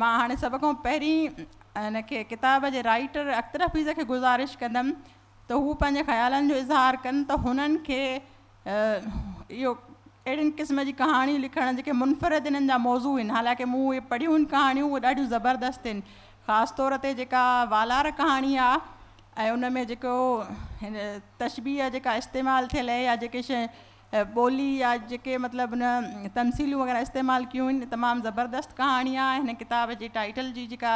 مان هاڻي سڀ کان پهرين هن کي ڪتاب جي رائيٽر اختر حفيظ کي گذارش ڪندم ته هو پنهنجي خيالن جو اظهار ڪن ته هنن کي اهو اهڙين قسم جي ڪهاڻيون لکڻ جيڪي منفرد انهن جا موضوع آهن حالانڪه مون اهي پڙهيون آهن ڪهاڻيون اهي ڏاڍيون زبردست آهن خاص طور تي جيڪا والار ڪهاڻي آهي ۽ ان ۾ جيڪو هن تشبيهه جيڪا استعمال ٿيل آهي يا جيڪي شيء ٻولي يا جيڪي مطلب ان تمثيلون وغيره استعمال ڪيون آهن تمام زبردست ڪهاڻي آهي هن ڪتاب جي ٽائيٽل جي جيڪا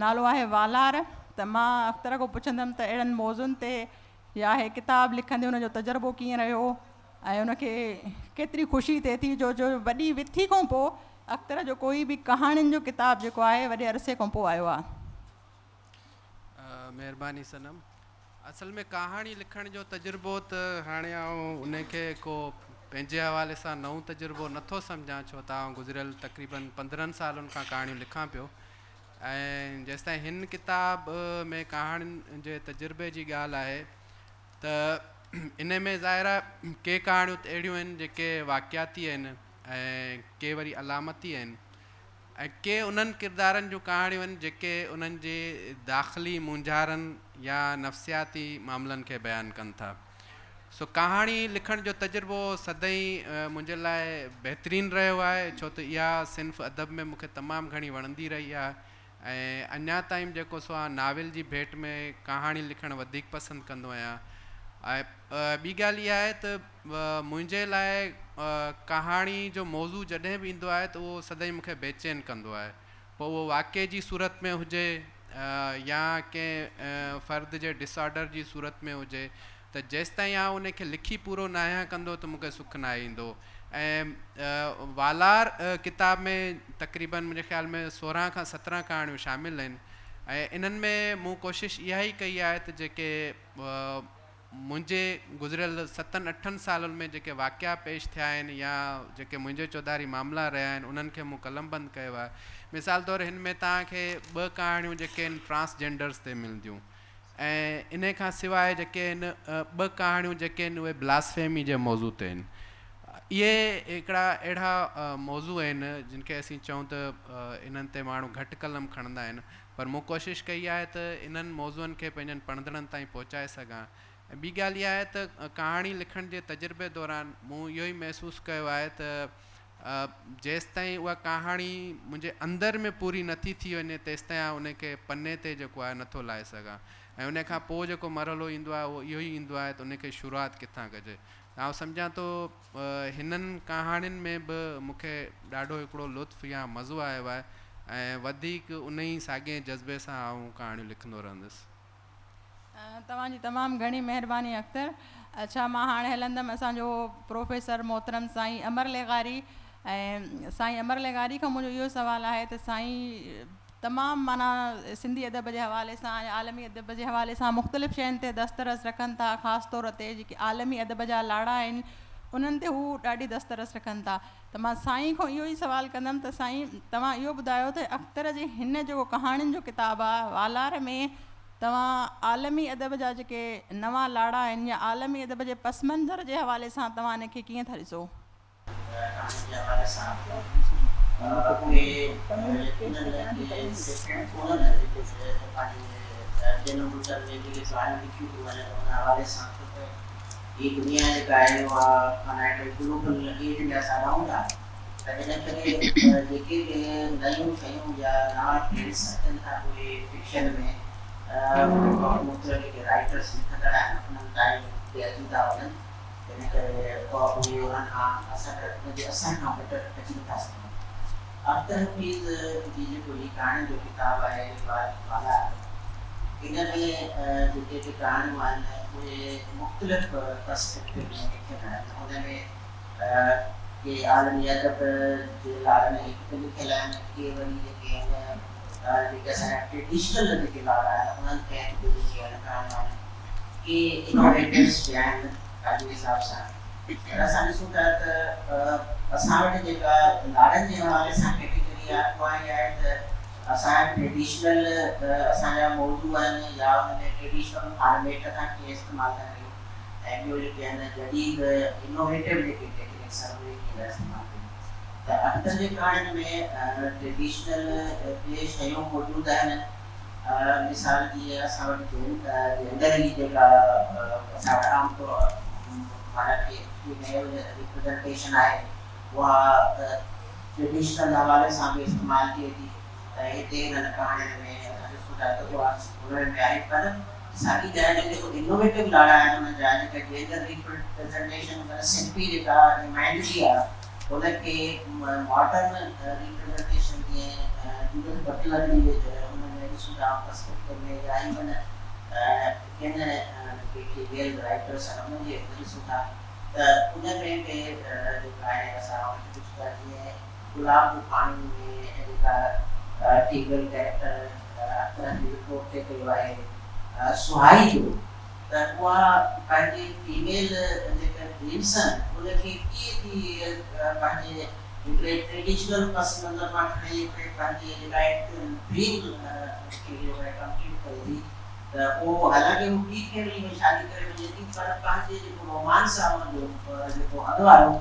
نالو آهي والار ته مان اختر کان پڇندم ته اهڙن موضوعن تي يا هي ڪتاب لکندي ان جو تجربو ڪيئن رهيو ۽ ان کي ڪيتري خوشي ٿئي ٿي جو جو وڏي وٿي کان پوء اختر جو ڪوئي به ڪهاڻين جو ڪتاب جيڪو آهي وڏي عرصي کان پوء آيو آهي. مهرباني صنم. اصل ۾ ڪهاڻي لکڻ جو تجربو ته هاڻي آئون ان کي ڪو پنهنجي حوالي سان نئون تجربو نه ٿو سمجهان ڇو ته آئون گذريل تقريبن 15 سالن کان ڪهاڻيون لکان پيو ۽ جيستائين هن ڪتاب ۾ ڪهاڻين جي تجربي جي ڳالهه آهي ته ان ۾ ظاهر آهي ڪي ڪهاڻيون ته اهڙيون آهن جيڪي واقعاتي آهن ۽ ڪي وري علامتي آهن ۽ ڪي انهن ڪردارن جون ڪهاڻيون آهن جيڪي انهن جي داخلي مونجهارن يا نفسياتي معاملن کي بيان ڪن ٿا. سو ڪهاڻي لکڻ جو تجربو سدائين منهنجي لاء بهترين رهيو آهي ڇو ته اها صنف ادب ۾ مون کي تمام گهڻي وڻندي رهي آهي ۽ اڃا تائين به جيڪو سو آء ناول جي ڀيٽ ۾ ڪهاڻي لکڻ وڌيڪ پسند ڪندو آهيان ۽ ٻي ڳالهه اها آهي ته منهنجي لاء ڪهاڻي جو موضوع جڏهن به ايندو آهي ته اهو سدائين مون کي بيچين ڪندو آهي. پوء اهو واقعي جي صورت ۾ هجي يا ڪنهن فرد جي ڊس آرڊر جي صورت ۾ هجي ته جيستائين آئون ان کي لکي پورو ناهيان ڪندو ته مون کي سک ناهي ايندو ۽ والار ڪتاب ۾ تقريبن منهنجي خيال ۾ 16 کان 17 ڪهاڻيون شامل آهن ۽ انهن ۾ مون ڪوشش اها ئي ڪئي آهي ته جيڪي منهنجي گذريل ستن اٺن سالن ۾ جيڪي واقعا پيش ٿيا آهن يا جيڪي منهنجي چوڌاري معاملا رهيا آهن انهن کي مون قلمبند ڪيو آهي. مثال طور هن ۾ توهان کي ٻه ڪهاڻيون جيڪي آهن ٽرانس جينڊرز تي ملنديون ۽ انهي کان سواء جيڪي آهن ٻه ڪهاڻيون جيڪي آهن اهي بلاسفيمي جي موضوع تي آهن. اهي هڪڙا اهڙا موضوع آهن جن کي اسين چئون ته انهن تي ماڻهو گهٽ قلم کڻندا آهن پر مون ڪوشش ڪئي آهي ته انهن موضوعن کي پنهنجن پڙهندڙن تائين پهچائي سگهان ۽ ٻي ڳالهه اها آهي ته ڪهاڻي لکڻ جي تجربي دوران مون اهو ئي محسوس ڪيو آهي ته جيستائين اها ڪهاڻي منهنجي اندر ۾ پوري نٿي ٿي وڃي تيستائين آء ان کي پني تي جيڪو آهي نٿو لاهي سگهان ۽ ان کان پوء جيڪو مرحلو ايندو آهي اهو اهو ئي ايندو آهي ته ان کي شروعات ڪٿان ڪجي ته آئون سمجهان ٿو هنن ڪهاڻين ۾ به مون کي ڏاڍو هڪڙو لطف يا مزو آيو آهي ۽ وڌيڪ انهي ساڳئي جذبي سان آئون ڪهاڻيون لکندو رهندس. توهان جي تمام گهڻي مهرباني اختر. اڇا مان هاڻي هلندم اسان جو پروفيسر محترم سائين امر لغاري ۽ سائين امر لغاري کان منهنجو اهو سوال آهي ته سائين تمام معنيٰ سنڌي ادب جي حوالي سان يا عالمي ادب جي حوالي سان مختلف شين تي دسترس رکن ٿا خاص طور تي جيڪي عالمي ادب جا لاڙا آهن انهن تي هو ڏاڍي دسترس رکن ٿا ته مان سائين کان اهو ئي سوال ڪندم ته سائين توهان اهو ٻڌايو ته اختر جي هن جيڪو ڪهاڻين جو ڪتاب آهي والار ۾ توهان عالمي ادب جا جيڪي نوان لاڙا آهن يا عالمي ادب جي پس منظر جي حوالي سان توهان ان کي ڪيئن ٿا ڏسو؟ ڪهاڻين جي حوالي سان اهي يقينن ڪي سيڪريٽ ڪونهن جيڪي پنهنجي ٻين ملڪن ۾ جيڪي ڪهاڻيون لکيون ٿيون وڃن ان حوالي سان ڇو ته هي دنيا جيڪا آهي اها معنيٰ هڪ گلوبل ايج ۾ اسان رهون ٿا ته ان ڪري جيڪي به نيون شيون يا نوان ٽرينڊس اچن ٿا اهي فڪشن ۾ مختلف جيڪي رائٽرس لکندڙ آهن انهن تائين به اچي ٿا وڃن. تنهن ڪري اهي انهن کان اثر ان جي اثر کان بچ بچي نٿا سگهن. اختر حفيظ جي جيڪو هي ڪهاڻين جو ڪتاب آهي والا ان ۾ جيڪي به ڪهاڻيون آهن اهي مختلف پرسپيڪٽو ۾ لکيل آهن. ان ۾ ڪي عالمي ادب جي لاڙن هيٺ به لکيل آهن ڪي وري جيڪي آهن جيڪي اسان جا ٽريڊيشنل جيڪي لاڙا آهن انهن تحت به جيڪي آهن ڪهاڻيون آهن. ڪي انوويٽرز به آهن پنهنجي حساب سان پر اسان ڏسون ٿا ته اسان وٽ جيڪا لاڙن جي حوالي سان ڪيٽيگري آهي اها هي آهي ته اسان جا ٽريڊيشنل اسان جا موضوع آهن يا ان ۾ ٽريڊيشنل فارميٽ اسان ڪيئن استعمال ٿا ڪريون ۽ ٻيو جيڪي آهن جديد انوويٽو جيڪي ٽيڪنڪس آهن اهي ڪيئن ٿا استعمال ڪريون. ته اختر جي ڪهاڻين ۾ ٽريڊيشنل ٽي شيون موجود آهن. مثال جيئن اسان وٽ جينڊر جي جيڪا اسان وٽ عام طور معنيٰ ڪي فيميل ريپريزنٽيشن آهي اها ٽريڊيشنل حوالي سان به استعمال ٿئي ٿي ته هتي هنن ڪهاڻين ۾ اسان ڏسون ٿا ته اها انهن ۾ آهي پر ساڳي ڳالهه جو جيڪو انوويٽو لاڙا آهن انهن جا جيڪا جينڊر ريپريزنٽيشن معنيٰ صنفي جيڪا نمائندگي آهي ان کي ماڊرن ريپريزنٽيشن جيئن جوڊٿ بٽلر جي ان ۾ ڏسون ٿا پرسپيڪٽو ۾ يا ايون ڪن جيڪي ويل رائٽرس آهن انهن جي ڏسون ٿا ته ان ۾ به جيڪا آهي اسان ان کي ڏسون ٿا جيئن گلاب جو پاڻي ۾ جيڪا female character Akhtar Hafeez portrait ڪيو آهي سهائي جو ته اها پنهنجي فيميل جيڪا ڊريمس آهن ان کي ڪيئن ٿي پنهنجي هڪڙي ٽريڊيشنل پس منظر مان کڻي هڪڙي پنهنجي جيڪا ڊريم کي جيڪا ڪمپليٽ ڪري ٿي ته اهو حالانڪه هو ٻي فيملي ۾ شادي ڪري وڃي ٿي پر پنهنجي جيڪو رومانس آهي ان جو جيڪو اڳ وارو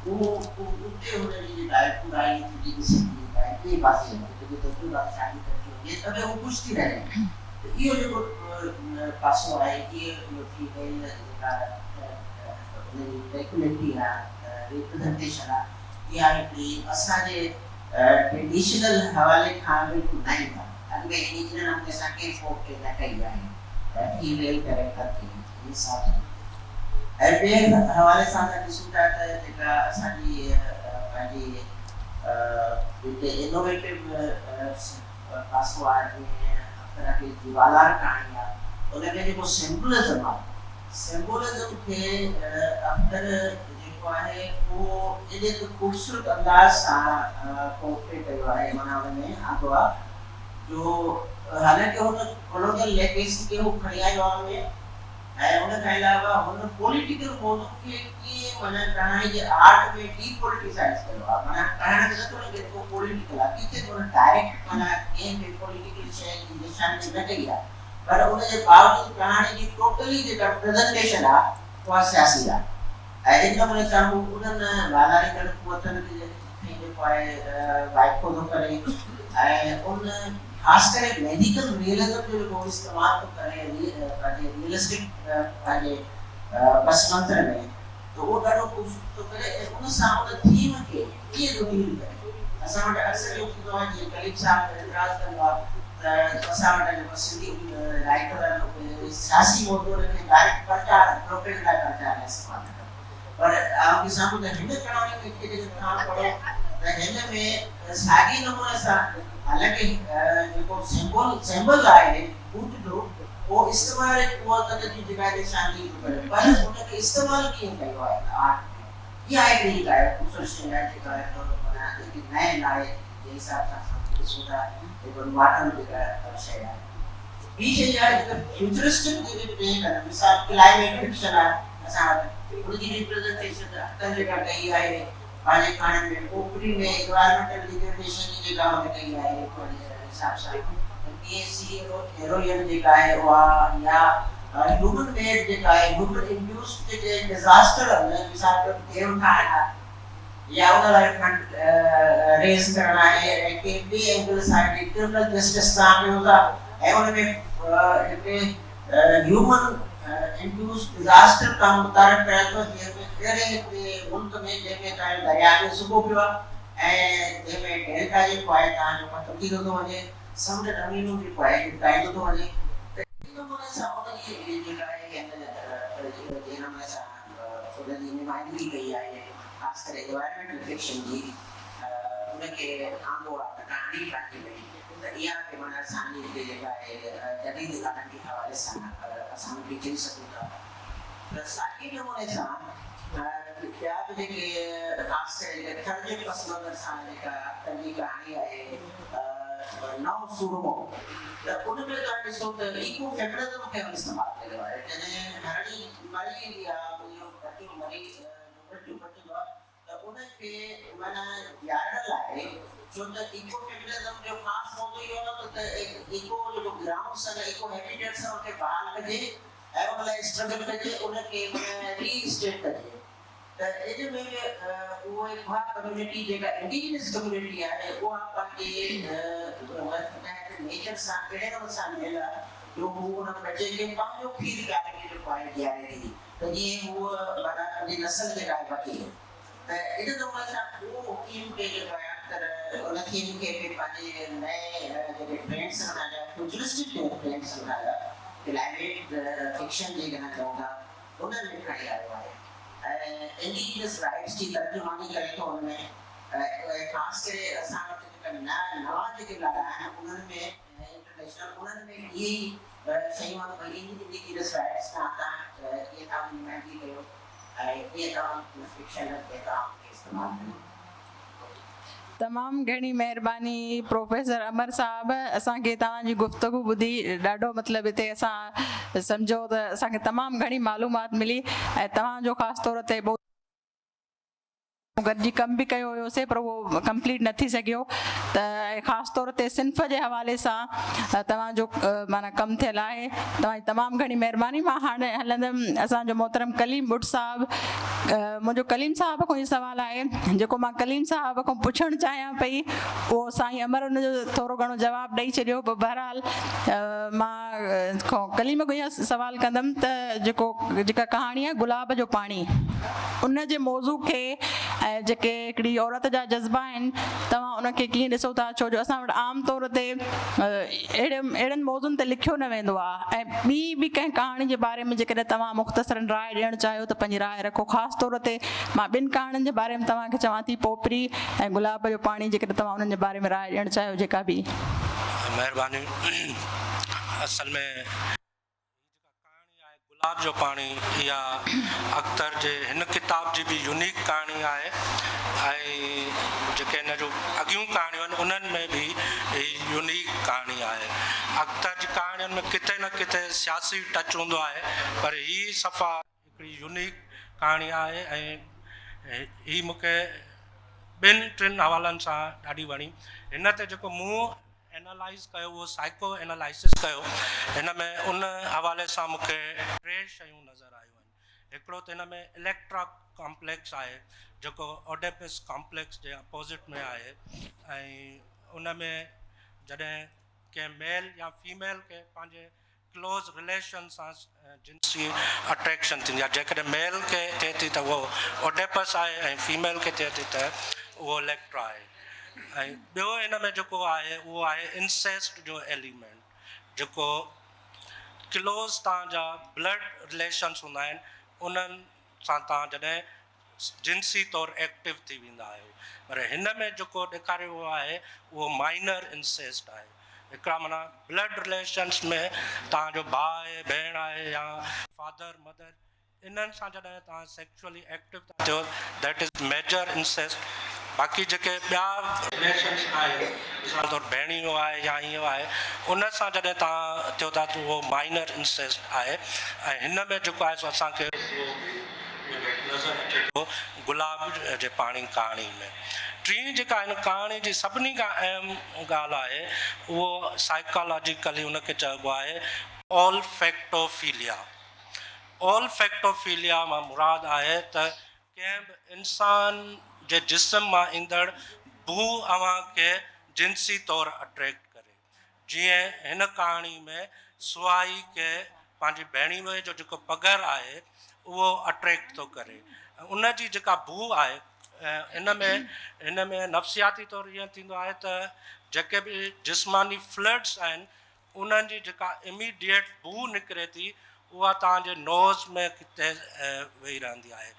اهو اتي هن جي جيڪا آهي پورائي ٿيندي ڏسي ٿي جيڪا آهي ٻئي پاسي جتي ٻئي پاسي شادي ڪري ٿي وڃي ته به هو خوش ٿي رهي ته اهو جيڪو پاسو آهي اهو ٿي ويل جيڪا ان جي ٽيڪولٽي آهي ريپريزنٽيشن آهي اها هڪڙي اسان جي ٽريڊيشنل حوالي کان بلڪل نئين آهي اڳ ۾ ان نموني سان ڪنهن پورٽري نه ڪئي آهي فيميل ڪريڪٽر کي ان حساب سان ۽ ٻئي حوالي سان اسان ڏسون ٿا ته جيڪا اسان جي پنهنجي جيڪي انوويٽو پاسو آهي جيئن اختر حفيظ جي والار ڪهاڻي آهي ان ۾ جيڪو سمبولزم آهي سمبولزم کي اختر جيڪو آهي اهو ايڏي ته خوبصورت انداز سان پورٽري ڪيو آهي معنيٰ ان ۾ آندو آهي جو حالانڪه هن ڪولونيل ليگيسي کي هو کڻي آيو آهي ان ۾ ۽ ان کان علاوه هن پوليٽيڪل موضوع کي ڪيئن معنيٰ ڪهاڻي جي آرٽ ۾ ڊي پوليٽيسائيز ڪيو آهي معنيٰ ڪهاڻي ۾ نٿو لڳي ته ڪو پوليٽيڪل آهي ڪٿي به هن ڊائريڪٽ معنيٰ ڪنهن به پوليٽيڪل شيء جي نشاندهي نه ڪئي آهي پر ان جي باوجود ڪهاڻي جي ٽوٽلي جيڪا پريزنٽيشن آهي اها سياسي آهي ۽ ان نموني سان هو انهن والاريندڙ قوتن کي کي جيڪو آهي وائکو ٿو ڪري ۽ ان خاص ڪري ميڊيڪل ريئلزم جو جيڪو استعمال ٿو ڪري پنهنجي ريئلسٽڪ پنهنجي پس منظر ۾ ته اهو ڏاڍو خوبصورت ٿو ڪري ۽ ان سان ان ٿيم کي ڪيئن ٿو ڊيل ڪري. اسان وٽ اڪثر اهو ٿيندو آهي جيئن ڪليم صاحب اعتراض ڪندو آهي ته اسان وٽ جيڪو سنڌي رائيٽر آهن اهي سياسي موضوعن کي ڊائريڪٽ پرچار پروپيگنڊا پرچار لاء استعمال نه ڪن پر آئون ڏسان ٿو ته هن ڪهاڻي ۾ کي جڏهن توهان پڙهو ته هن ۾ ساڳئي نموني سان حالانڪه جيڪو سمبول Symbol آهي بوٽ جو اهو استعماري قوتن جي جيڪا نشاندهي ٿو ڪري پر ان کي استعمال ڪيئن ڪيو آهي هن آرٽ ۾ اها هڪڙي جيڪا آهي خوبصورت شيء آهي جيڪا معنيٰ هڪ نئين لاڙي جي حساب سان اسان ڏسون ٿا جيڪو ماڊرن جيڪا شيء آهي. ٻي شيء اها آهي جيڪا فيوچرسٽڪ جيڪي به ٽيڪ آهن مثال ڪلائميٽ فڪشن آهي اسان وٽ ان جي ريپريزنٽيشن اختر جيڪا ڪئي آهي پنهنجي ڪهاڻين ۾ پوپري ۾ انوائرمينٽل ڊيگريڊيشن جي جيڪا هن ڪئي آهي پنهنجي حساب سان ته ڪيئن سي ايرويئن جيڪا آهي اها يا هيومن ميڊ جيڪا آهي هيومن انڊيوسڊ جيڪي ڊزاسٽر آهن مثال طور ڊيم ٺاهڻ آهي يا ان لاء فنڊ ريز ڪرڻ آهي ۽ ڪنهن ٻئي اينگل سان هڪڙي ڪرمنل جسٽس تان ڪيو ٿا ۽ ان ۾ هڪڙي هيومن انڊيوسڊ ڊزاسٽر تان متعارف ڪرايو اٿو جنهن ۾ اهڙي هڪڙي ملڪ ۾ جنهن ۾ توهان جو درياء به سڪو پيو آهي ۽ جنهن ۾ ڊيلٽا جيڪو آهي توهان جو ختم ٿيندو ٿو وڃي سمنڊ نمينون جيڪو آهي ڳڙڪائيندو ٿو وڃي ته ان نموني سان ان جي جيڪا آهي جنهن نموني سان ان جي نمائندگي ڪئي آهي خاص ڪري انوائرمينٽل فڪشن جي ان کي آندو آهي ته ڪهاڻي پنهنجي ڪئي ته اها به معنيٰ اسان جي هتي جيڪا آهي جديد ادارن جي حوالي سان اسان ان کي چئي سگهون ٿا ته ساڳئي نموني سان ٻيا به جيڪي خاص ڪري جيڪا ٿر جي پس منظر سان جيڪا اختر جي ڪهاڻي آهي نئون سورمو ته ان ۾ توهان ڏسو ته ايڪو فيمنزم کي هن استعمال ڪيو آهي جڏهن هرڻي مري ويندي آهي اهو ٻچو مري ٻچو بچندو آهي ته ان کي معنيٰ جيارڻ لاء ڇو ته ايڪو فيمنزم جو خاص موضوع اهو آهي ته ايڪو جيڪو گرائونڊس آهن ايڪو هيبيٽيٽس آهن ان کي بحال ڪجي ۽ ان لاء اسٽرگل ڪجي ان کي معنيٰ ري اسٽيٽ ڪجي. ته ان ۾ به اهو اها ڪميونٽي جيڪا انڊيجنس ڪميونٽي آهي اها پنهنجي نيچر سان اهڙي نموني سان مليل آهي جو هو ان ٻچي کي پنهنجو کير پياري به جيڪو آهي ڏياري ٿي ته جيئن هوء معنيٰ پنهنجي نسل جيڪا آهي وڌي ته ان نموني سان اهو ٿيم کي جيڪو آهي اختر ان ٿيم کي به پنهنجي نئين جيڪي ٽرينڊس هن جا فيوچرسٽڪ ٽرينڊس هن جا ڪلائميٽ فڪشن جيڪڏهن چئون ٿا ان ۾ کڻي آيو آهي ۽ انڊيجنس رائٽس جي ترجماني ڪري ٿو ان ۾ ۽ خاص ڪري اسان وٽ جيڪا نوان جيڪي لاڙا آهن انهن ۾ انٽرنيشنل انهن ۾ اهي ئي شيون آهن ڀئي انڊيجنس رائٽس کان توهان ڪيئن ٿا حمايتي ڪيو ۽ ڪيئن توهان فڪشن کي توهان کي استعمال ڪيو. تمام گهڻي مهرباني پروفيسر امر صاحب اسان کي توهان جي گفتگو ٻڌي ڏاڍو مطلب هتي اسان سمجهو ته اسان کي تمام گهڻي معلومات ملي ۽ توهان جو خاص طور تي گڏجي ڪم به ڪيو هيوسي پر اهو ڪمپليٽ نه ٿي سگهيو ته ۽ خاص طور تي صنف جي حوالي سان توهان جو معنيٰ ڪم ٿيل آهي توهان جي تمام گهڻي مهرباني مان هاڻي هلندم اسان جو محترم ڪليم ٻٽ صاحب منهنجو ڪليم صاحب کان اهو سوال آهي جيڪو مان ڪليم صاحب کان پڇڻ چاهيان پئي اهو سائين امر ان جو ٿورو گهڻو جواب ڏئي ڇڏيو پر بهرحال مان ڪليم کان اهو سوال ڪندم ته جيڪو جيڪا ڪهاڻي آهي گلاب جو پاڻي ان جي موضوع کي ۽ جيڪي هڪڙي عورت جا جذبا آهن توهان ان کي ڪيئن ڏسو ٿا ڇو جو اسان وٽ عام طور تي اهڙي اهڙن موضوعن تي لکيو نه ويندو آهي ۽ ٻي به ڪنهن ڪهاڻي جي باري ۾ جيڪڏهن توهان مختصرن راء ڏيڻ چاهيو ته پنهنجي راء رکو خاص طور تي مان ٻن ڪهاڻين جي باري ۾ توهان کي چوان ٿي پوپري ۽ گلاب جو پاڻي جيڪڏهن توهان انهن جي باري ۾ راء ڏيڻ چاهيو جيڪا به. مهرباني اصل ۾ هي جيڪا ڪهاڻي آهي گلاب جو پاڻي اها اختر جي هن ڪتاب جي به يونيڪ ڪهاڻي آهي ۽ جيڪي هن جون اڳيون ڪهاڻيون آهن انهن ۾ به هي يونيڪ ڪهاڻي آهي اختر جي ڪهاڻين ۾ ڪٿي نه ڪٿي سياسي ٽچ هوندو آهي پر هي صفا هڪڙي يونيڪ ڪهاڻي آهي ۽ هي مون کي ٻن ٽن حوالن سان ڏاڍي وڻي. هن تي جيڪو مون اينالائيز ڪيو اهو سائيڪو اينالائسز ڪيو. هن ۾ ان حوالي سان مون کي ٽي شيون نظر آيون آهن. هڪڙو ته هن ۾ اليڪٽرا ڪامپليڪس آهي جيڪو اوڊيپس ڪامپليڪس جي اپوزٽ ۾ آهي ۽ ان ۾ جڏهن ڪنهن ميل يا فيميل کي پنهنجي ڪلوز رليشن سان جنسي اٽريڪشن ٿيندي آهي جيڪڏهن ميل کي ٿئي ٿي ته اهو اوڊيپس آهي ۽ فيميل کي ٿئي ٿي ته اهو اليڪٽرا آهي ۽ ٻيو ان ۾ جيڪو آهي اهو آهي انسيسٽ جو ايليمينٽ جيڪو ڪلوز توهان جا بلڊ رليشنس هوندا آهن انهن سان توهان جڏهن جنسي طور ايڪٽو ٿي ويندا آهيو پر هن ۾ جيڪو ڏيکاريو ويو آهي اهو مائنر انسيسٽ آهي هڪڙا معنيٰ بلڊ رليشنس ۾ توهان جو ڀاء آهي ڀيڻ آهي يا فادر مدر انهن سان جڏهن توهان سيڪشولي ايڪٽو ٿا ٿيو that is major incest باقي جيڪي ٻيا رليشنس آهن مثال طور ڀيڻيو آهي يا ائين آهي ان سان جڏهن توهان ٿيو ٿا ته اهو مائنر انسيسٽ آهي ۽ هن ۾ جيڪو آهي سو اسان کي اهو به نظر اچي ٿو گلاب جي پاڻي ڪهاڻي ۾. ٽين جيڪا هن ڪهاڻي جي سڀني کان اهم ڳالهه آهي اهو سائيڪالاجيڪلي ان کي چئبو آهي اولفيڪٽوفيليا. اولفيڪٽوفيليا مان مراد آهي ته ڪنهن به انسان جي جسم مان ايندڙ بوء اوهان کي جنسي طور اٽريڪٽ ڪري. جيئن هن ڪهاڻي ۾ سهائي کي پنهنجي ڀيڻيوئي جو جيڪو پگهر آهي اهو اٽريڪٽ ٿو ڪري ۽ ان جي جيڪا بوء آهي ان ۾ هن ۾ نفسياتي طور ائين ٿيندو آهي ته جيڪي به جسماني فلڊس آهن انهن جي جيڪا اميڊيٽ بوء نڪري ٿي اها توهان جي نوز ۾ ڪٿي ويهي رهندي آهي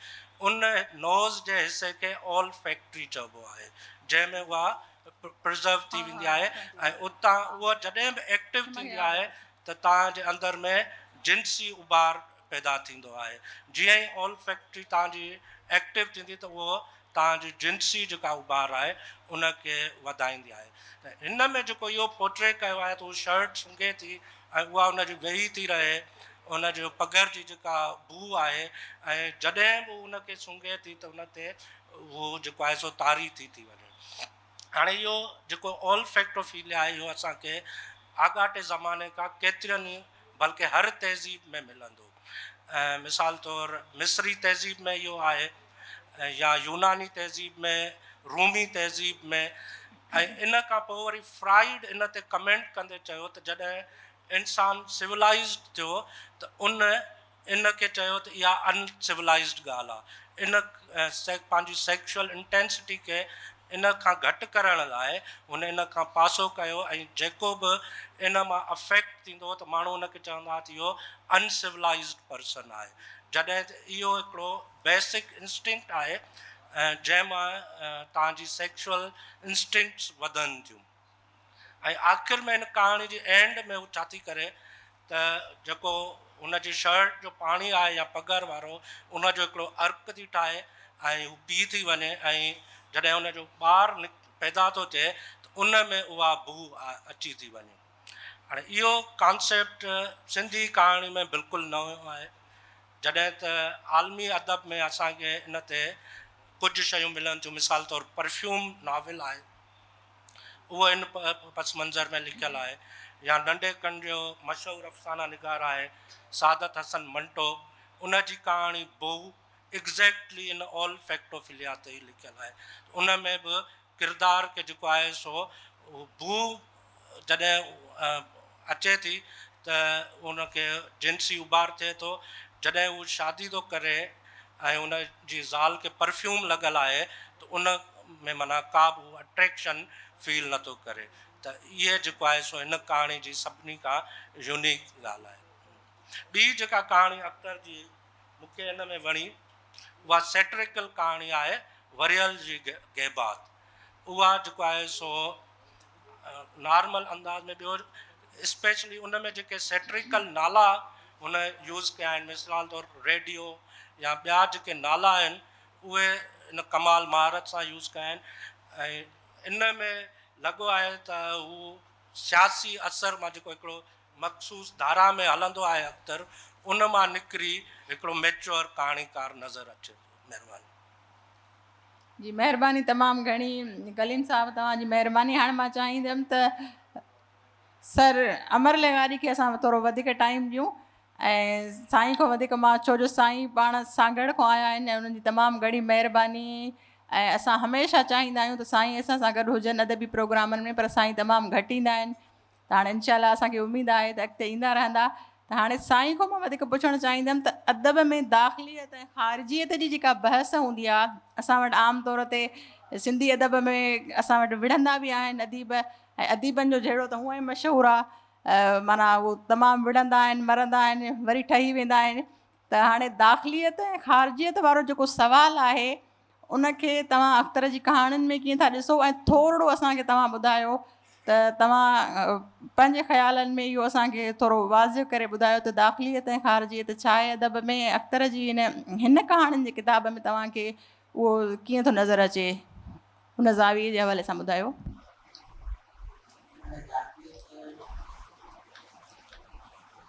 ان نوز جي حصي کي اول فيڪٽري چئبو آهي جنهن ۾ اها پرزرو ٿي ويندي آهي ۽ اتان اها جڏهن به ايڪٽو ٿيندي آهي ته توهان جي اندر ۾ جنسي اڀار پيدا ٿيندو آهي جيئن ئي اول فيڪٽري توهان جي ايڪٽو ٿيندي ته اهو توهان جي جنسي جيڪا اڀار آهي ان کي وڌائيندي آهي ته هن ۾ جيڪو اهو پورٽري ڪيو آهي ته هو شرٽ سونگهي ٿي ۽ اها ان جي ويهي ٿي رهي ان جو پگهر جي جيڪا بوء آهي ۽ جڏهن به ان کي سونگهي ٿي ته ان تي اهو جيڪو آهي سو طاري ٿي ٿي وڃي. هاڻي اهو جيڪو اولفيڪٽوفيليا آهي اهو اسان کي آڳاٽي زماني کان ڪيترين ئي بلڪه هر تهذيب ۾ ملندو. مثال طور مصري تهذيب ۾ اهو آهي. يا يوناني تهذيب ۾، رومي تهذيب ۾، ۽ ان کان پوء وري فرائيڊ ان تي ڪمينٽ ڪندي چيو ته جڏهن انسان سولائيزڊ ٿيو ته ان ان کي چيو ته اها ان سولائيزڊ ڳالهه آهي. ان پنهنجي سيڪشوئل انٽينسٽي کي ان کان گهٽ ڪرڻ لاء هن ان کان پاسو ڪيو ۽ جيڪو به ان مان افيڪٽ ٿيندو هو ته ماڻهو ان کي چوندا هئا ته اهو ان سولائيزڊ پرسن آهي. جڏهن ته اهو هڪڙو بيسڪ انسٽنڪٽ آهي جنهن مان توهان جي سيڪشوئل انسٽنڪٽس وڌن ٿيون. ۽ آخر ۾ هن ڪهاڻي جي اينڊ ۾ هو ڇا ٿي ڪري ته جيڪو هن جي شرٽ جو پاڻي آهي يا پگهر وارو ان جو هڪڙو عرق ٿي ٺاهي ۽ هو پي ٿي وڃي ۽ جڏهن هن جو ٻار پيدا ٿو ٿئي ته ان ۾ اها بوء اچي ٿي وڃي. هاڻي اهو ڪانسيپٽ سنڌي ڪهاڻي ۾ بلڪل نئون آهي جڏهن ته عالمي ادب ۾ اسان کي ان تي ڪجهه شيون ملن ٿيون مثال طور پرفيوم ناول آهي. اهو ان پس منظر ۾ لکيل آهي يا ننڍي کنڊ جو مشهور افسانه نگار آهي سعادت حسن منٽو ان جي ڪهاڻي بوء ايگزيڪٽلي ان اولفيڪٽوفليا تي ئي لکيل آهي ان ۾ به ڪردار کي جيڪو آهي سو بوء جڏهن اچي ٿي ته ان کي جنسي اڀار ٿئي ٿو جڏهن هو شادي ٿو ڪري ۽ ان جي زال کي پرفيوم لڳل آهي ته ان ۾ معنيٰ ڪا به هو اٽريڪشن فيل نه ٿو ڪري ته اهي جيڪو آهي سو هن ڪهاڻي جي سڀني کان يونيڪ ڳالهه آهي. ٻي جيڪا ڪهاڻي اختر جي مون کي ان ۾ وڻي اها سيٽريڪل ڪهاڻي آهي وريل جي غيبات اها جيڪو آهي سو نارمل انداز ۾ ٻيو اسپيشلي ان ۾ جيڪي سيٽريڪل نالا هن يوز ڪيا آهن مثال طور ريڊيو يا ٻيا جيڪي نالا آهن اهي ان ڪمال مهارت سان يوز ڪيا آهن ۽ ان ۾ لڳو آهي ته هو سياسي اثر مان جيڪو هڪڙو مخصوص ڌارا ۾ هلندو آهي اختر ان مان نڪري هڪڙو ميچوئر ڪهاڻيڪار نظر اچي ٿو. مهرباني. جي مهرباني تمام گهڻي ڪليم صاحب توهان جي مهرباني هاڻي مان چاهيندم ته سر امر لغاري کي اسان ٿورو وڌيڪ ٽائيم ڏيون ۽ سائين کان وڌيڪ مان ڇو جو سائين پاڻ سانگهڙ کان آيا آهن ۽ انهن جي تمام گهڻي مهرباني ۽ اسان هميشه چاهيندا آهيون ته سائين اسان سان گڏ هجن ادبي پروگرامن ۾ پر سائين تمام گهٽ ايندا آهن ته هاڻي انشاء الله اسان کي اميد آهي ته اڳتي ايندا رهندا ته هاڻي سائين کان مان وڌيڪ پڇڻ چاهيندم ته ادب ۾ داخليت ۽ خارجيت جي جيڪا بحث هوندي آهي اسان وٽ عام طور تي سنڌي ادب ۾ اسان وٽ وڙهندا به آهن اديب ۽ اديبن جو جهيڙو ته هونئن ئي مشهور آهي معنيٰ اهو تمام وڙهندا آهن مرندا آهن وري ٺهي ويندا آهن ته هاڻي داخليت ۽ خارجيت وارو جيڪو سوال آهي ان کي توهان اختر جي ڪهاڻين ۾ ڪيئن ٿا ڏسو ۽ ٿورڙو اسان کي توهان ٻڌايو ته توهان پنهنجي خيالن ۾ اهو اسان کي ٿورو واضح ڪري ٻڌايو ته داخليت ۽ خارجيت ڇا آهي ادب ۾ ۽ اختر جي هن هن ڪهاڻين جي ڪتاب ۾ توهان کي اهو ڪيئن ٿو نظر اچي ان زاويي جي حوالي سان ٻڌايو.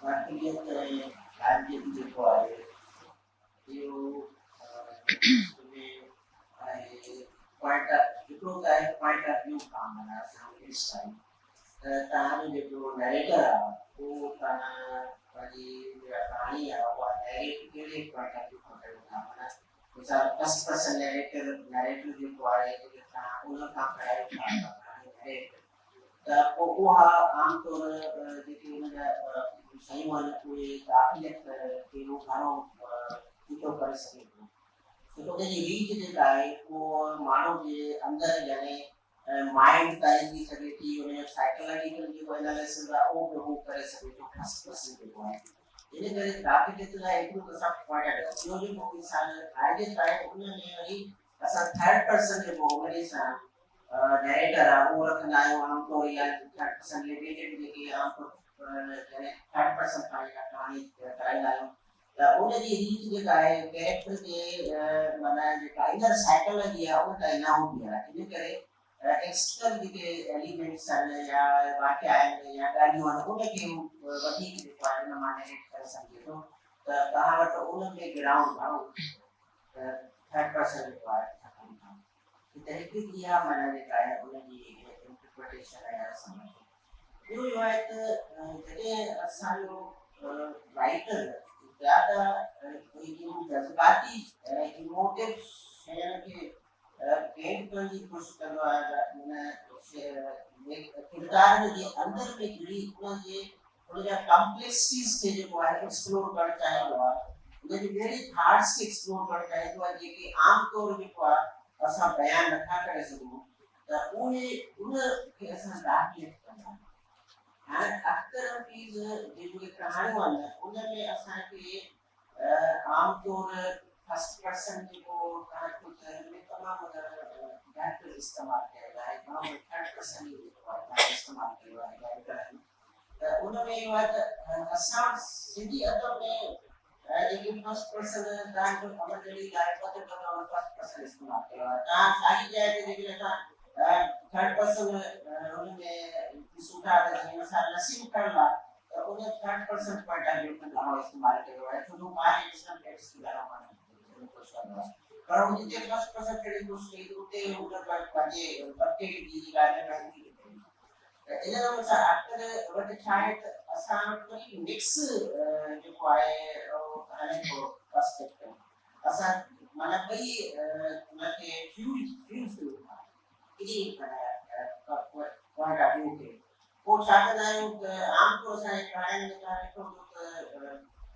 داخليت ۽ خارجيت جيڪو آهي اهو پوائنٽ آف هڪڙو ته آهي پوائنٽ آف ويو کان معنيٰ اسان ڏسندا آهيون ته توهان جو جيڪو نريٽر آهي اهو توهان پنهنجي جيڪا ڪهاڻي آهي اها نريٽ ڪهڙي پوائنٽ آف ويو کان ڪيو ٿا معنيٰ مثال فرسٽ پرسن نريٽر نريٽر جيڪو آهي جيڪي توهان ان کان ڪرايو ٿا ڪهاڻي نريٽ ته پوء اها عام طور جيڪي ان جا شيون آهن اهي داخليت کي هو گهڻو چٽو ڪري سگهي ٿو ڇو ته ان جي ريچ جيڪا آهي اهو ماڻهو جي اندر يعني مائنڊ تائين ٿي سگهي ٿي ان جو سائيڪالاجيڪل جيڪو اناليسز آهي اهو به هو ڪري سگهي ٿو فرسٽ پرسن جيڪو آهي ان ڪري داخليت لاء هڪڙو ته اسان پوائنٽ آهي ٻيو جيڪو مثال خارجيت آهي ان ۾ وري اسان ٿرڊ پرسن جيڪو وري سان نريٽر آهي اهو رکندا آهيون عام طور يا ٿرڊ پرسن رليٽيڊ جيڪي عام طور جڏهن ٿرڊ پرسن کان يا ڪهاڻي ڪرائيندا آهيون ته ان جي ريچ جيڪا آهي ڪيريڪٽر جي معنيٰ جيڪا انر سائيڪالاجي آهي ان تائين نه هوندي آهي ان ڪري ايڪسٽرنل جيڪي ايليمينٽس آهن يا واقعا آهن يا ڳالهيون آهن ان کي هو وڌيڪ جيڪو آهي ان مان نريٽ ڪري سگهجي ٿو ته توهان وٽ ان ۾ گرائونڊ گهڻو ٿرڊ پرسن جيڪو آهي ته هڪ اها معنيٰ جيڪا آهي ان جي انٽرپريٽيشن آهي اسان وٽ. ٻيو اهو آهي ته جڏهن اسان جو رائيٽر زياده جذباتي ۽ ايموٽو شين کي پينٽ ڪرڻ جي ڪوشش ڪندو آهي ته ان ڪردارن جي اندر ۾ گهڙي ان جي ان جا ڪمپليڪسٽيز کي جيڪو آهي ايڪسپلور ڪرڻ چاهيندو آهي، ان جي اهڙي ٿاٽس کي ايڪسپلور ڪرڻ چاهيندو آهي جيڪي عام طور جيڪو آهي اسان بيان نٿا ڪري سگهون ته اهي ان کي اسان ڊارڪ ڪندا آهيون. هاڻي اختر حفيظ جي جيڪي ڪهاڻيون آهن ان ۾ اسان کي عام طور فرسٽ پرسن جيڪو توهان ڏٺو ته ان ۾ تمام گهٽ استعمال ڪيل آهي، تمام ٿرڊ پرسن جو جيڪو آهي استعمال ڪيو آهي رائيٽرن ته ان ۾ اهو آهي ته اسان سنڌي ادب ۾ جيڪي فرسٽ پرسن توهان جو امر جليل آهي ٻه دفعا ان فرسٽ پرسن استعمال ڪيو آهي. توهان ساڳي جاء تي جيڪڏهن اسان ٿرڊ پرسن ان ۾ ڏسون ٿا ته جيئن مثال نسيم کرل آهي ته ان third person point of view کان گهڻو استعمال ڪيو آهي ڇو جو پاڻ انسان ٽيڪس کي گهڻو ڪندو آهي پر هو جتي فرسٽ پرسن ٿيڻ جي ڪوشش ڪئي ته اتي هن پنهنجي طبقي جي ڳالهه نه ڪئي. ته ان نموني سان اختر وٽ ڇا آهي ته اسان وٽ وري مڪس جيڪو آهي اهو هلي ٿو پرسپيڪٽو اسان معنيٰ ٻئي ان کي فيوز فيوز ڪيون ٿا ٻنهي معنيٰ پوائنٽ آف ويو کي پوء ڇا ڪندا آهيون ته عام طور اسان جي ڪهاڻين ۾ توهان ڏٺو هوندو ته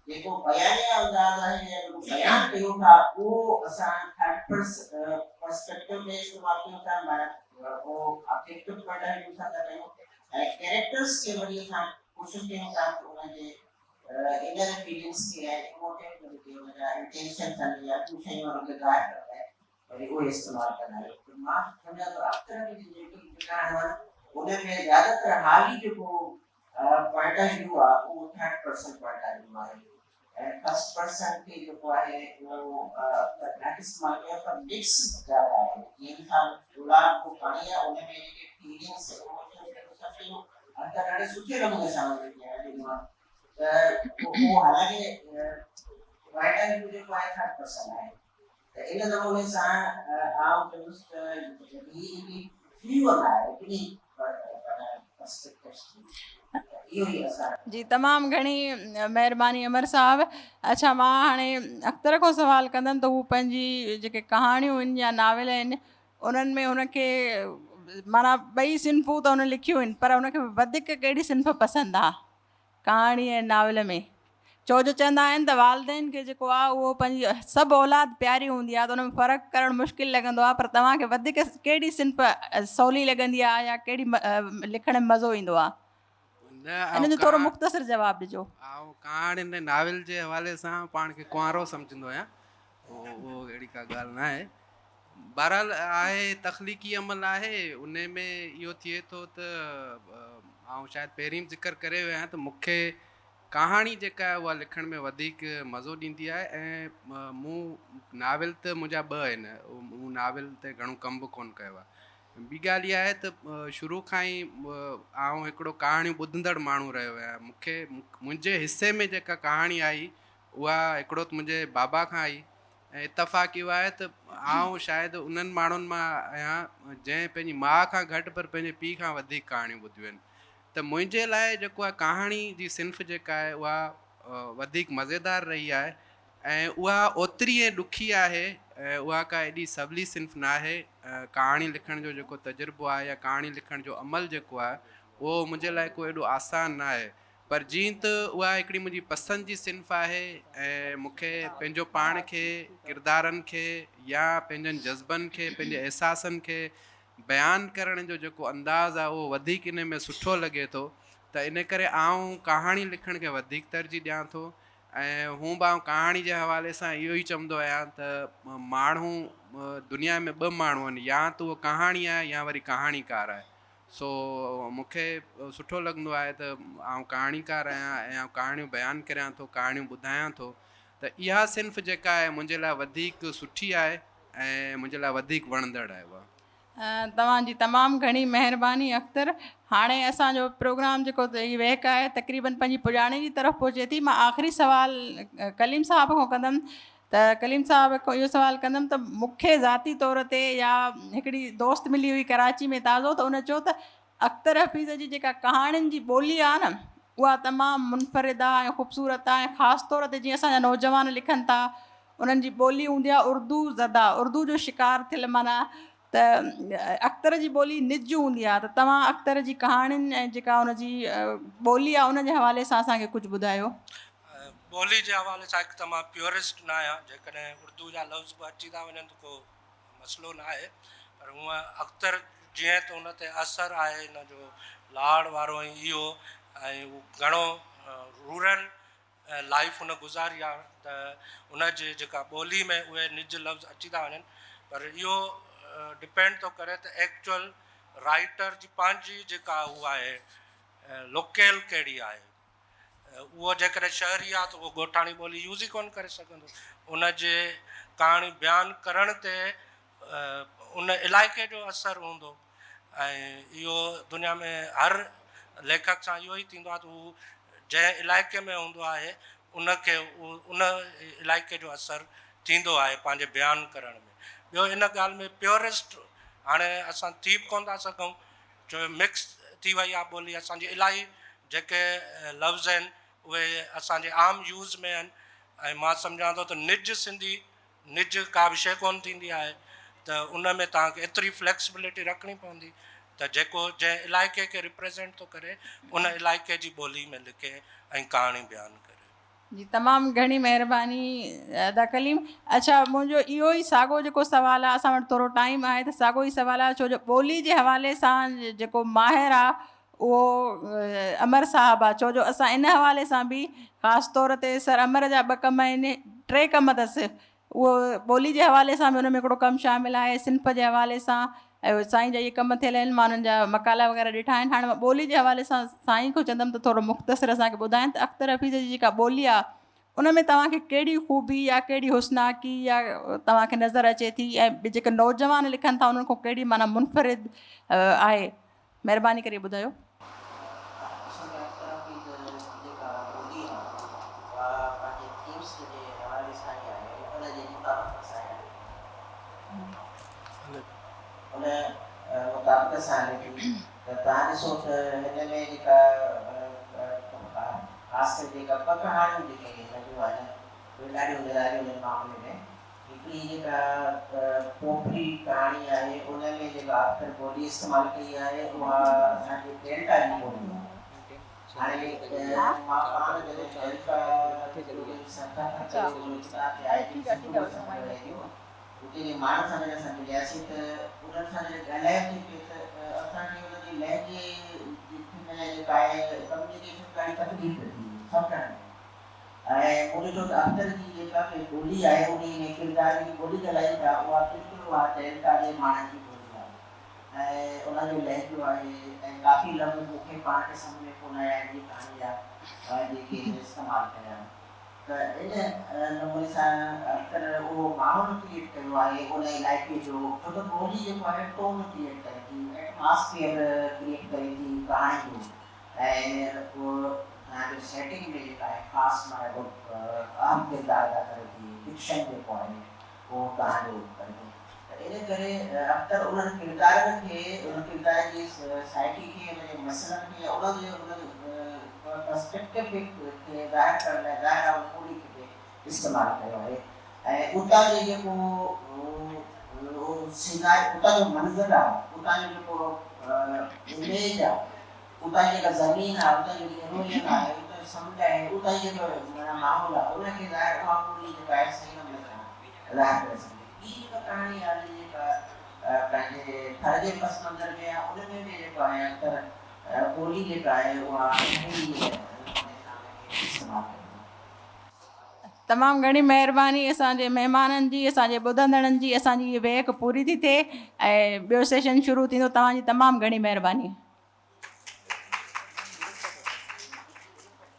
جيڪو بيانيه انداز آهي يا جيڪو بيان ڪيون ٿا اهو اسان ٿرڊ پرسپيڪٽو ۾ استعمال ڪيون ٿا معنيٰ اهو آبجيڪٽو پوائنٽ آف ويو سان ٿا ڪيون ۽ ڪيريڪٽرس کي وري اسان ڪوشش ڪيون ٿا ته انهن جي انر فيلنگس کي ۽ ايموٽيو جيڪي انهن جا انٽينشنس آهن يا ٻيون شيون انهن کي ظاهر ڪرڻ لاء وري اهي استعمال ڪندا آهيون ته مان سمجهان ٿو اڪثر جي جيڪي ڪهاڻيون آهن ان ۾ زياده تر حالي جيڪو پوائنٽ آف ويو آهي اهو third person point of view آهي ۽ فرسٽ پرسن کي جيڪو آهي اهو گهٽ استعمال ڪيو پر مڪس زياده آهي. جيئن مثال گلاب جو پاڻي آهي ان ۾ جيڪي فيلنگس ايموشنس سڀ شيون اندر ڏاڍي سٺي نموني سان ڏنو آهي ته اهو حالانڪه پوائنٽ آف ويو جيڪو آهي ٿرڊ پرسن آهي ته ان نموني سان آئون چوندس ته هي هڪڙي فيول آهي ٻنهي پرسپيڪٽوز جي ته اهو ئي اسان. جي تمام گهڻي مهرباني امر صاحب. اڇا مان هاڻي اختر کان سوال ڪندم ته هو پنهنجي جيڪي ڪهاڻيون آهن يا ناول آهن انهن ۾ هن کي معنيٰ ٻئي صنفون ته هن لکيون آهن پر هن کي وڌيڪ ڪهڙي صنف پسند آهي ڪهاڻي ۽ ناول ۾؟ ڇو جو چوندا آهن ته والدين کي جيڪو آهي اهو پنهنجي سڀ اولاد پياري هوندي آهي ته ان ۾ فرق ڪرڻ مشڪل لڳندو آهي پر توهان کي وڌيڪ ڪهڙي صنف سولي لڳندي آهي يا ڪهڙي لکڻ ۾ مزو ايندو آهي ان جو ٿورو مختصر جواب ڏجو. آئون ڪهاڻين ۽ ناول جي حوالي سان پاڻ کي ڪنوارو سمجهندو آهيان اهو اهڙي ڪا ڳالهه نه آهي بهرحال آهي تخليقي عمل آهي ان ۾ اهو ٿئي ٿو ته آئون شايد پهرين به ذڪر ڪري ويو آهيان ته مون کي ڪهاڻي جيڪا آهي اها لکڻ ۾ وڌيڪ مزو ڏيندي آهي ۽ مون ناول ته منهنجا ٻه آهن مون ناول تي گهڻو ڪم به ڪونه ڪيو آهي ٻي ڳالهه اها آهي ته شروع کان ئي آئون هڪڙو ڪهاڻيون ٻڌندڙ ماڻهو رهيو آهيان مون کي منهنجي حصي ۾ جيڪا ڪهاڻي آئي اها هڪڙو ته منهنجي بابا کان آئي ۽ اتفاق اهو آهي ته آئون شايد انهن ماڻهن مان آهيان جنهن پنهنجي ماء کان گهٽ پر پنهنجي پيء کان وڌيڪ ڪهاڻيون ٻڌيون آهن ته منهنجي لاء جيڪو آهي ڪهاڻي جي صنف جيڪا آهي اها وڌيڪ مزيدار رهي آهي ۽ اها اوتري ۽ ڏکي آهي ۽ اها ڪا ايڏي سولي صنف نه آهي. ڪهاڻي لکڻ جو جيڪو تجربو آهي يا ڪهاڻي لکڻ جو عمل جيڪو آهي اهو منهنجي لاء ڪو ايڏو آسان نه آهي پر جيئن ته اها هڪڙي منهنجي پسند جي صنف آهي ۽ مون کي پنهنجو پاڻ کي ڪردارن کي يا پنهنجن جذبن کي پنهنجي احساسن کي بيان ڪرڻ جو جيڪو انداز آهي اهو وڌيڪ ان ۾ سٺو لڳي ٿو ته ان ڪري آئون ڪهاڻي لکڻ کي وڌيڪ ترجيح ڏيان ٿو ۽ هونء به آئون ڪهاڻي جي حوالي سان اهو ئي چوندو آهيان ته ماڻهو دنيا ۾ ٻه ماڻهو آهن يا ته اهو ڪهاڻي آهي يا وري ڪهاڻيڪار آهي سو مون کي سٺو لڳندو آهي ته آئون ڪهاڻيڪار آهيان ۽ آئون ڪهاڻيون بيان ڪريان ٿو ڪهاڻيون ٻڌايان ٿو ته اها صنف جيڪا آهي منهنجي لاء وڌيڪ سٺي آهي ۽ منهنجي لاء وڌيڪ وڻندڙ آهي اها. توهان جي تمام گهڻي مهرباني اختر. هاڻي اسان جو پروگرام جيڪو هي ويهڪ آهي تقريبن پنهنجي پڄاڻي جي طرف پهچي ٿي. مان آخري سوال ڪليم صاحب کان ڪندم ته ڪليم صاحب کان اهو سوال ڪندم ته مون کي ذاتي طور تي يا هڪڙي دوست ملي هئي ڪراچي ۾ تازو ته ان چيو ته اختر حفيظ جي جيڪا ڪهاڻين جي ٻولي آهي نه اها تمام منفرد آهي ۽ خوبصورت آهي ۽ خاص طور تي جيئن اسان جا نوجوان لکن ٿا. انهن جي ٻولي هوندي آهي اردو زده اردو جو شڪار ٿيل معنيٰ ته اختر جي ٻولي نج هوندي آهي ته توهان اختر جي ڪهاڻين ۽ جيڪا ان جي ٻولي آهي ان جي حوالي سان اسان کي ڪجهه ٻڌايو. ٻولي جي حوالي سان هڪ ته مان پيورسٽ نه آهيان جيڪڏهن اردو جا لفظ به اچي ٿا وڃن ته ڪو مسئلو نه آهي پر هونء اختر جيئن ته ان تي اثر آهي ان جو لاڙ وارو ۽ اهو ۽ هو گهڻو رورل لائيف هن گذاري آ ته ان جي جيڪا ٻولي ۾ اهي نج لفظ اچي ٿا وڃن پر اهو ڊپينڊ ٿو ڪري ته ايڪچوئل رائيٽر جي پنهنجي جيڪا هو آهي لوڪيل ڪهڙي آهي اهو جيڪڏهن شهري آ ته اهو ڳوٺاڻي ٻولي يوز ئي ڪونه ڪري سگهندو ان جي ڪهاڻي بيان ڪرڻ تي ان علائقي جو اثر هوندو ۽ اهو دنيا ۾ هر ليکڪ سان اهو ئي ٿيندو آهي ته هو جنهن علائقي ۾ هوندو آهي ان کي ان علائقي جو اثر ٿيندو آهي پنهنجي بيان ڪرڻ ۾ ٻيو ان ڳالهه ۾ پيورسٽ هاڻي اسان ٿي به ڪونه ٿا سگهون ڇو جو مڪس ٿي وئي آهي ٻولي اسانجي الاهي جيڪي لفظ آهن اهي اسانجي عام يوز ۾ آهن ۽ مان سمجهان ٿو ته نج سنڌي نج ڪا به شيء ڪونه ٿيندي آهي ته ان ۾ توهان کي ايتري فليڪسبلٽي رکڻي پوندي ته جيڪو جنهن علائقي کي ريپريزينٽ ٿو ڪري ان علائقي جي ٻولي ۾ لکي ۽ ڪهاڻي بيان ڪري. جي تمام گهڻي مهرباني ادا ڪليم. اڇا منهنجو اهو ئي ساڳو جيڪو سوال آهي اسان وٽ ٿورو ٽائيم آهي ته ساڳو ئي سوال آهي ڇو جو ٻولي جي حوالي سان جيڪو ماهر آهي اهو امر صاحب آ ڇو جو اسان ان حوالي سان به خاص طور تي سر امر جا ٻه ڪم آهن ٽي ڪم اٿس اهو ٻولي جي حوالي سان به ان ۾ هڪڙو ڪم شامل آهي صنف جي حوالي سان ۽ سائين جا اهي ڪم ٿيل آهن مان انهن جا مقالا وغيره ڏٺا آهن هاڻي مان ٻولي جي حوالي سان سائين کان چوندم ته ٿورو مختصر اسان کي ٻڌائين ته اختر حفيظ جي جيڪا ٻولي آ ان ۾ توهان کي ڪهڙي خوبي يا ڪهڙي حسناڪي يا توهان کي نظر اچي ٿي ۽ جيڪي نوجوان لکن ٿا انهن کان ڪهڙي معنيٰ منفرد آهي مهرباني ڪري ٻڌايو. اصل ۾ اختر حفيظ جي جيڪا ٻولي آ اها پنهنجي ٿيمس جي حوالي سان ئي آهي ان جي مطابقت سان ئي آهي. ان مطابقت سان هلي ٿي ته توهان ڏسو ته هن ۾ جيڪا خاص ڪري جيڪا ٻه ڪهاڻيون جيڪي هن جون آهن اهي ڏاڍيون نراليون آهن معاملي ۾. هڪڙي جيڪا پوپري ڪهاڻي آهي ان ۾ جيڪا اختر ٻولي استعمال ڪئي آهي اها اسان جي ڊيلٽا جي ٻولي آهي. هاڻي مان پاڻ جڏهن ڊيلٽا جو سفر ڪيو بلوچستان تي آء جي سنڌو جو سفر رهي ٿيو اتي جي ماڻهن سان جڏهن اسان ملياسين ته انهن سان جڏهن ڳالهايو ٿي پئي ته اسان کي انهن جي لهجي ۾ جيڪا آهي ڪميونيڪيشن ڏاڍي تڪليف پئي ٿي سمجهڻ ۾. ۽ مون ڏٺو ته اختر جي جيڪا به ٻولي آهي انهي ۾ ڪردار جيڪي ٻولي ڳالهائين ٿا اها بلڪل اها ڊيلٽا جي ماڻهن جي ٻولي آهي ۽ انهن جو لهجو آهي ۽ ڪافي لفظ مون کي پاڻ کي سمجهه ۾ ڪونه آيا آهن جي ڪهاڻي جا جيڪي هن استعمال ڪيا آهن ته ان نموني سان اختر اهو ماحول ڪريئيٽ ڪيو آهي ان علائقي جو ڇو ته ٻولي جيڪو آهي ٽون ڪريئيٽ ڪري ٿي ايٽماسفيئر ڪريئيٽ ڪري ٿي ڪهاڻي جو ۽ اهو توهان جو سيٽنگ ۾ جيڪا آهي خاص معنيٰ هڪ اهم ڪردار ادا ڪري ٿي ڊڪشن جيڪو آهي اهو توهان جو ڪري ٿو ته ان ڪري اختر انهن ڪردارن کي انهن ڪردارن جي سائيڪي کي انهن جي مسئلن کي يا انهن جي انهن پرسپيڪٽو کي ظاهر ڪرڻ لاء ظاهر آهي ان ٻولي کي به استعمال ڪيو آهي ۽ اتان جي جيڪو اهو سيناريو اتان جو منظر آهي اتان جو جيڪو اميج آهي اتان جي جيڪا زمين آهي، اتان جي جيڪي ايروزن آهي، اتان جو سمنڊ آهي، اتان جي جيڪو معنيٰ ماحول آهي، ان کي ظاهر اها ٻولي جيڪا آهي صحيح نموني سان ظاهر ڪري سگهجي ٿي. ٻي جيڪا ڪهاڻي آهي جيڪا پنهنجي ٿر جي پس منظر ۾ آهي، ان ۾ به جيڪو آهي اڪثر ٻولي جيڪا آهي اها صحيح نموني سان ان کي استعمال ڪيو ويو آهي. تمام گهڻي مهرباني اسان جي مهمانن جي اسان جي ٻڌندڙن جي اسان جي هي ويهڪ پوري ٿي ٿئي ۽ ٻيو سيشن شروع ٿيندو توهان جي تمام گهڻي مهرباني.